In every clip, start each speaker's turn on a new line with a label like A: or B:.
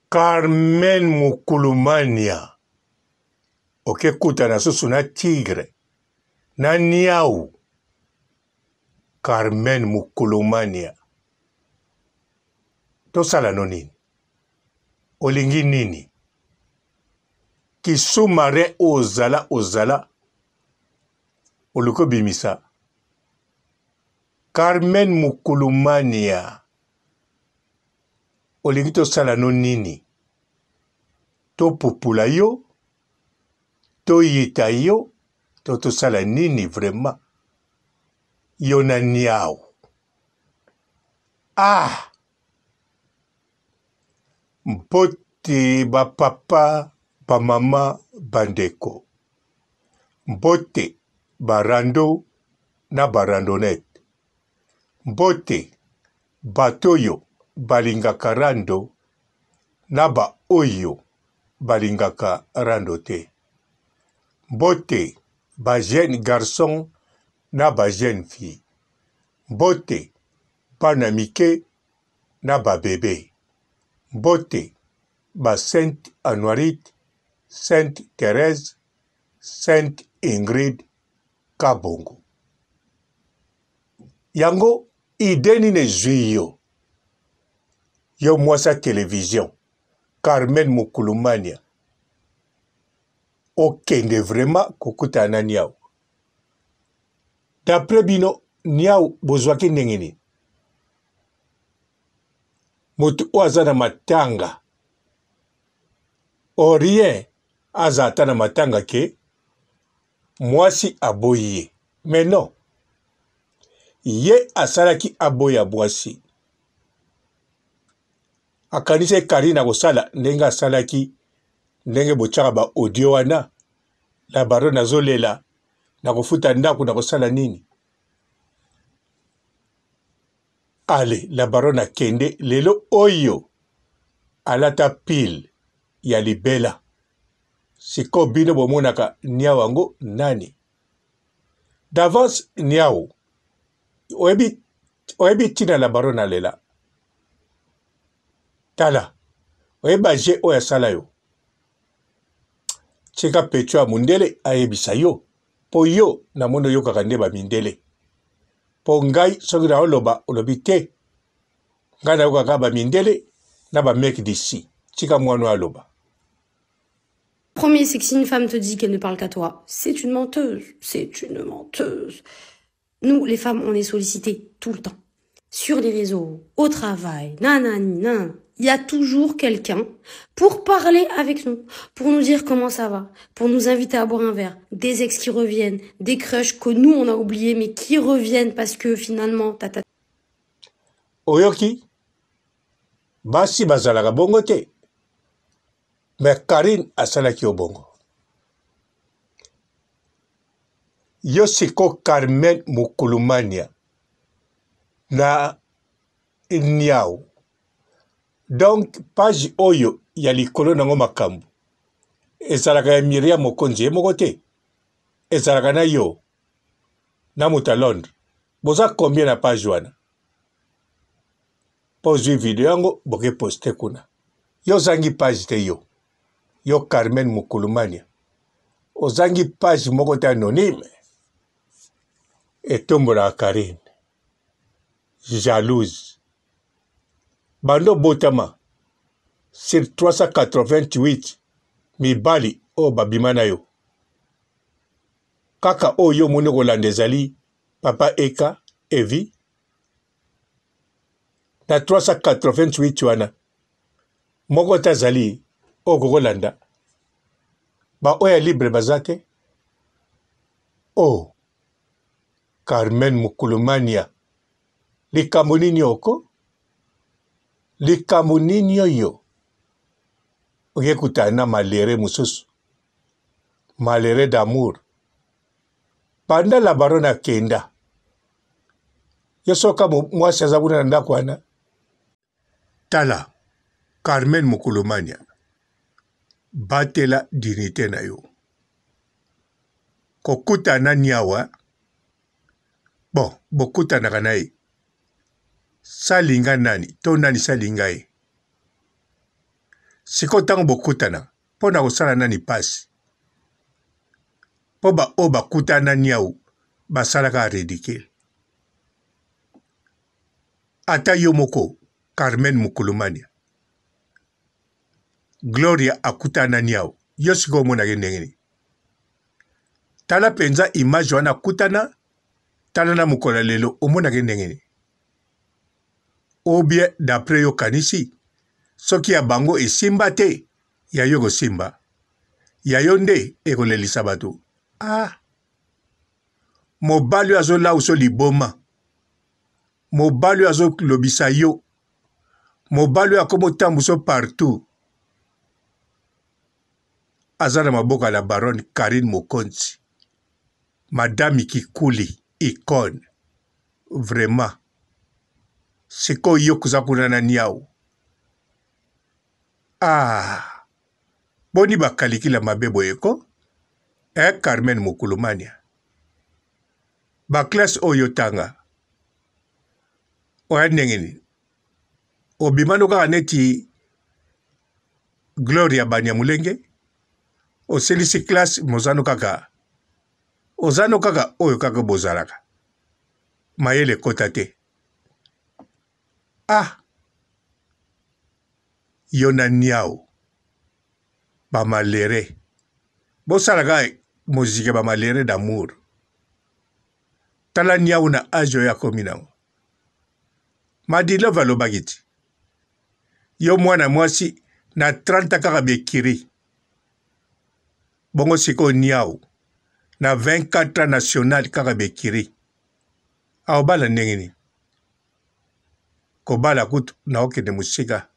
A: Carmen Mukulumania oke kutana susu na tigre na niau. Carmen Mukulumania tosala no nini? Olingi nini? Ki sous marin oyo ozala ozala oluki obimisa Carmen Mukulumania olingi tosala no nini? Topupula yo? Toyita yo? To tosala nini vraiment? Yo na niawu. Ah! Mbote ba papa, ba mama, ba ndeko. Mbote ba rando na ba randonnette. Mbote bato oyo balingaka rando na ba oyo balingaka rando te. Mbote ba jeunes garçons na ba jeunes filles. Mbote bana mike na ba bebe. Mbote ba Sainte Anuarite, Sainte Therèse, Sainte Ingrid Kabongo. Yango idee nini ezui yo? Yo mwasi ya television Carmen Mukulumania okende vraiment kokutana na niawu? D'après bino niawu bozwaki ndenge nini? Moto oyo aza na matanga or rien aza ata na matanga ke mwasi aboyi ye mais non ye asalaki aboya mwasi akanisaki Carine akosala ndenge asalaki ndenge botiaka ba audio wana la baronne azolela nakofuta ndako nakosala nini ale la baronne akende lelo oyo alata pile ya libela sikoyo bino bomonaka niau yango nani d'avance niau oyebi oyebi ntina la baronne alela tala oyebi ba jeu oyo asala yo tika pecho ya mundele ayebisa yo po yo namoni oyokaka nde ba mindele po ngai soki naoloba olobi te ngai nayokaka ba mindele na ba mec d'ici tika mwana oyo aloba.
B: Premier, c'est que si une femme te dit qu'elle ne parle qu'à toi, c'est une menteuse. C'est une menteuse. Nous, les femmes, on est sollicitées tout le temps. Sur les réseaux, au travail, nanani, nanana. Il y a toujours quelqu'un pour parler avec nous, pour nous dire comment ça va, pour nous inviter à boire un verre, des ex qui reviennent, des crushs que nous on a oubliés mais qui reviennent parce que finalement tata.
A: Oyoki? Basi bazalaka bongo te. Mais Carine asalaki yo bongo. Yo siko Carmen Mukulumania na niau. Donc page oyo ya likolo nango makambo ezalaka ya Miriam Mokonzi ye moko te. Ezalaka na yo na moto ya Londres. Boza combien na page wana? Po ozui video yango boke poste kuna. Yo ozangi page te yo. Yo Carmen Mukulumania. Ozangi page moko te anonyme. Etombolaka Carine. Jalouse. Banda obotama sur 388 mibali oyo babima na yo. Kaka oyo yo omoni okolanda ezali Papa Eka Evi na 388 wana moko te azali oyo okoki kolanda ba oyo ya libre baza te oh Carmen Mukulumania likambo nini oko likambo nini oyo oye kutana na malere mosusu malere d'amour banda la baronne akenda yo soka mwasi aza kuna na ndako wana tala Carmen Mukulumania batela dignite na yo kokutana na niawa bon bokutanaka na ye salinga nani to nani salinga ye. Sikoyo ntango bokutana mpo na kosala nani mpasi? Mpo baoyo bakutana niau basalaka ridicule. Ata yo moko Carmen Mukulumania, Gloria akutana niau, yo sikoyo omonaki ndenge nini? Tala mpenza image wana akutana, tala na mokolo ya lelo omonaki ndenge nini? Ou bien d'après yo okanisi soki ya bango esimba te ya yo ekosimba? Ya yo nde ekolelisa bato? Ah! Mobali oyo azolauso liboma, mobali oyo azolobisa yo, mobali oyo akomi otambuso partout, aza na maboko ya la baronne Carine Mokonzi, madame Kikuli icone vraiment. Sikoyo yo koza kuna na niau ah boni bakalikila mabe boye ko eh Carmen Mukulumania ba classe oyo otanga oya ndenge nini obima no kaka neti Gloria Banyamulenge osilisi classe mozano kaka ozano kaka oyo kaka bozalaka mayele ekota te ah yo na niau ba malheureux bosala kaka moziki ya ba malheureux d'amour tala niau na age oyo akomi nango madilove alobaki ti yo mwana mwasi na 30 kaka bekiri bongo sikoyo niau na 24 ans national kaka bekiri akobala ndenge nini kobala kutu naokende mosika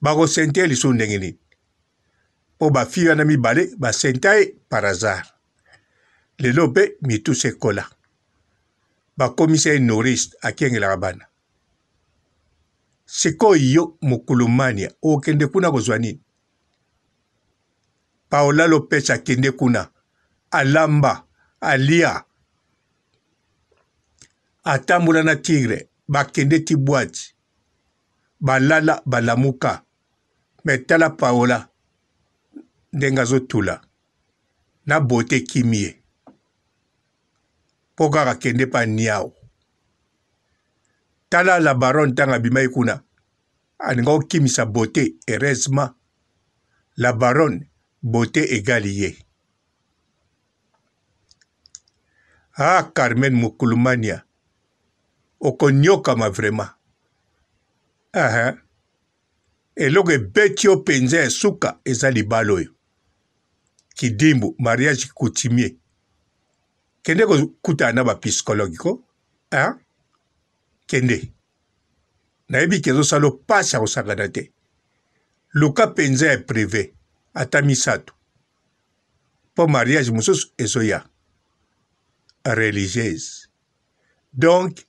A: bakosente ye lisusu ndenge nini mpo bafille wana mibale basenta ye par hasard lelo mpe mitusa ekola bakomisa ye nourrice akengelaka bana sikoyo yo mokulumania okende kuna kozwa nini Paola Lopez akende kuna alamba alia atambola na tigre bakende ti boite balala balamuka me tala Paola ndenge azotula na beaute ekimi ye mpo kaka kende pa niau tala la baronne ntango abimaki kuna alinga kokimisa beaute heureusement la baronne beaute egali ye ah Carmen Mukulumania okonyokama vraiment uh -huh. eloko ebeti yo mpenza ya suka eza libala oyo kidimbu mariage coutumier kende kokutana na bapsychologue ko hein? kende nayebi ke ezosala mpasi ya kosakana te luka mpenza ya prive ata misato mpo mariage mosusu ezoya religieuse donc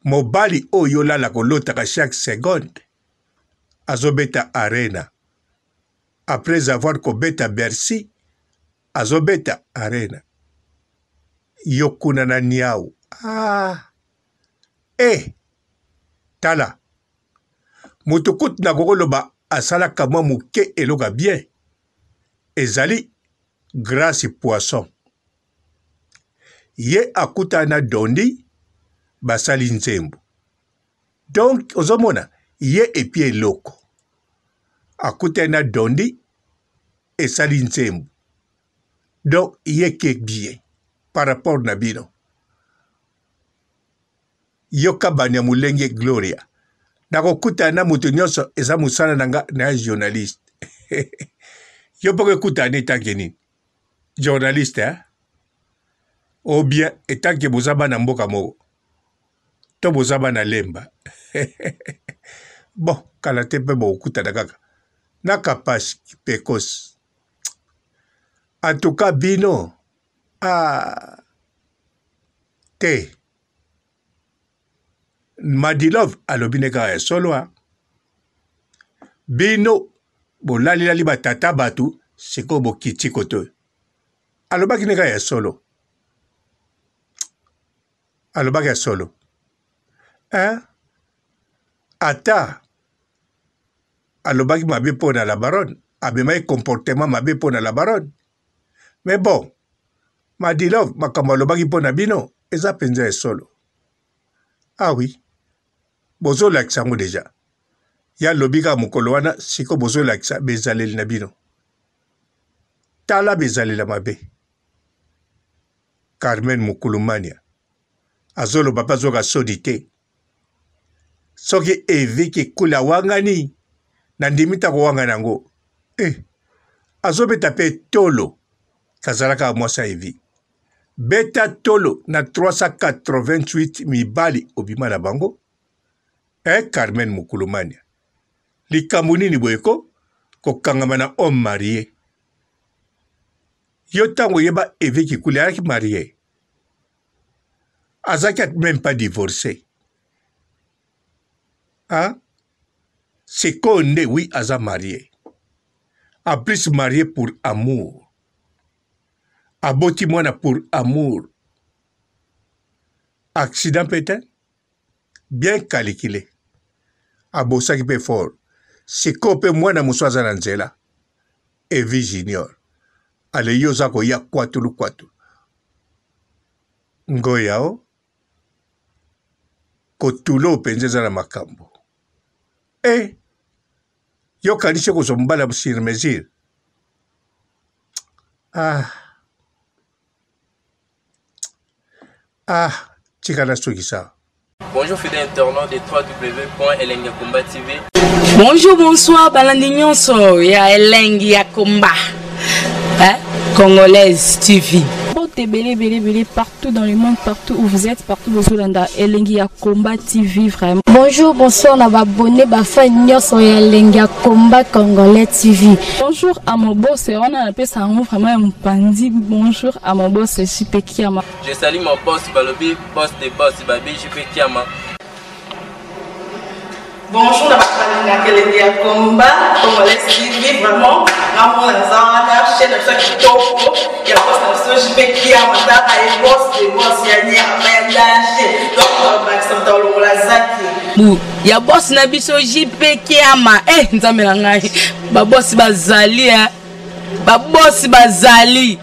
A: mobali oyo olala kolotaka chaque seconde azobeta arena après avoir kobeta bercy azobeta arena yo kuna na niau ah. Eh! Tala, moto kutu nakoki koloba asalaka mwa moke eloko ya bien ezali Grace Poisson. Ye akutana na Dondi basali nzembo. Donc ozomona ye epi eloko akutani na Dondi esali nzembo. Donc ye ke bien par rapport na bino. Yoka Banyamulenge Gloria. Nakokutana na moto nyonso eza mosala na nga na journaliste. Yo mpo kokutana etanke nini? Journaliste hein? Ou bien etanke boza bana mboka moko to boza bana lemba. Bon, kala te mpe bokokutana kaka na Kapash Pekos. En tout cas bino ah te Madilove alobi nde kaka ya solo ah. Bino bolalilali ba tata batu sikoyo bokiti koto alobaki nde kaka ya solo alobaki ya solo hein? Ata. alobaki mabe mpo na la baronne, amemaki comportement mabe mpo na la baronne. Mais bon, Madilove makambo alobaki mpo na bino eza mpenza ya solo. Ah oui, bozolakisa yango deja. Ye alobi kaka mokolo wana, sikoyo bozolakisa bezaleli na bino. Tala bezaleli ya mabe. Carmen Mukulumania azoloba mpe azoka soni te. Soki Evi Kikuli awangani, nandimi te akowangana yango. Eh, azobeta mpe tolo kazalaka mwasi ya Evi. Beta tolo na 388 mibali obima na bango. Eh, Carmen Mukulumania, likambo nini boye ko kokangama na homme marie? Yo ntango oyeba Evi Kikuli ayaki marie, azalaki meme pas divorce. Hein? Sikoyo nde oui aza marie, en plus marie pour amour, aboti mwana pour amour, accident mpe te, bien calcule, abosaki mpe fort. Sikoyo mpe mwana mosusu aza na nzela, Evi Junior, ale yo oza koya kwatulu kwatulu ngoya o kotulo mpenza eza na makambo e yo okanisi okozwa mobali ya sur mesure ah ah tika nasukisa.
C: Bonjour fidèles internautes de www.elengiyakomba TV.
D: Bonjour, bonsoir, balandi nyonso ya Elengi ya Komba. Hein? Congolaise TV.
E: Mbote ebele ebele ebele partout dans le monde, partout où vous êtes, partout bozolanda Elengi ya Combat TV vraiment.
F: Bonjour, bonsoir na ba abonné ba fan nyonso ya Elengi ya Combat Congolais TV.
E: Bonjour à mon boss, wana napesa yango vraiment ya mopanzi. Bonjour à mon boss JP Kiama.
C: Je salue mon boss Balobi, boss des boss Babi JP Kiama.
G: Bonjour na bato balingaka elengi ya combat congolais TV vraiment ngamona naza wana chaîne na biso ya kitoko ya boss na biso JP Kiama tala ye boss de boss ya nyama ya danger donc bakisa moto alongola zaki
D: bu ya boss na biso JP Kiama eh nzambe na ngai ba boss bazali eh ba boss bazali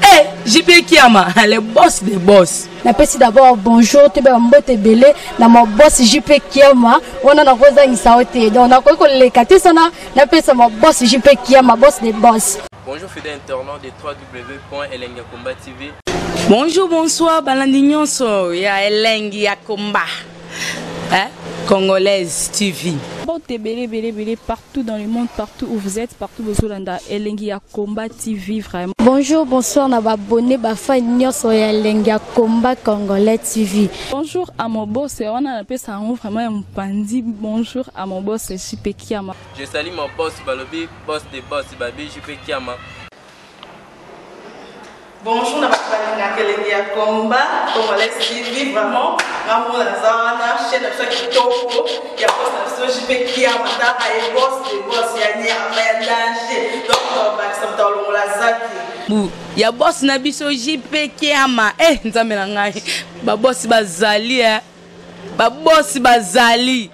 D: eh JP Kiama le boss des boss.
F: Napesi d'abord bonjour toyeba mbote ebele na ma boss JP Kiama wana nakozangisa yo te donc nakoki koleka te sana napesa ma boss JP Kiama boss des boss.
C: Bonjour fidèles internautes de www.elengiyakomba TV.
D: Bonjour, bonsoir, balandi nyonso ya Elengi ya Komba. Hein? Congolaise TV.
E: Mbote ebele ebele ebele partout dans le monde, partout où vous êtes, partout bozolanda Elengi ya Combat TV vraiment.
F: Bonjour, bonsoir na ba abonné ba fan nyonso ya Elengi ya Combat Congolais TV.
E: Bonjour à mon boss, wana napesa yango vraiment ya mopanzi. Bonjour à mon boss JP Kiama.
C: Je salue mon boss Balobi, boss des boss Babi JP Kiama.
G: Bonjour na bato balingaka elengi ya combat congolais TV vraiment ngamona naza wana chaîne na biso ya kitoko ya boss na biso JP Kiama tala ye boss de boss ya nyama ya danger donc bakisa moto alongola zaki
D: bu ya boss na biso JP Kiama eh nzambe na ngai ba boss bazali eh ba boss bazali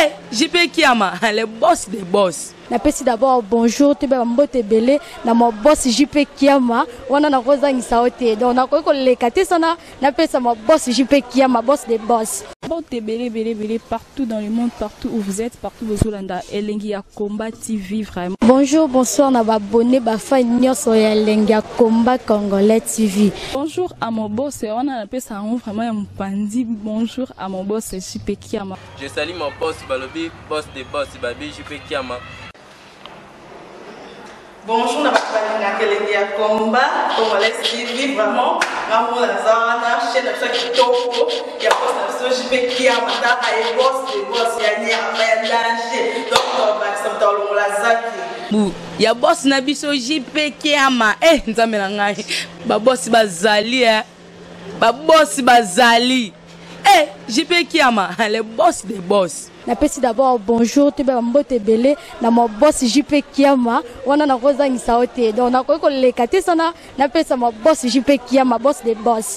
D: eh JP Kiama le boss des boss.
F: Napesi d'abord bonjour toyeba mbote ebele na ma boss JP Kiama wana nakozangisa yo te donc nakoki koleka te sana napesa ma boss JP Kiama boss des boss.
E: Mbote ebele ebele ebele partout dans le monde, partout où vous êtes, partout bozolanda Elengi ya Combat TV vraiment.
F: Bonjour, bonsoir na ba abonné ba fan nyonso ya Elengi ya Combat Congolais TV.
E: Bonjour à mon boss, wana napesa yango vraiment ya mopanzi. Bonjour à mon boss JP Kiama.
C: Je salue mon boss Balobi, boss des boss Babi JP Kiama.
G: Bonjour na bato balingaka elengi ya combat congolais TV vraiment ngamona naza wana chaîne na biso ya kitoko ya boss na biso JP Kiama tala ye boss de boss ya nyama ya danger donc bakisa moto alongola zaki
D: bu ya boss na biso JP Kiama eh nzambe na ngai ba boss bazali eh ba boss bazali eh JP Kiama le boss des boss.
F: Napesi d'abord bonjour toyeba mbote ebele na ma boss JP Kiama wana nakozangisa yo te donc nakoki koleka te sana napesa ma boss JP Kiama boss des boss.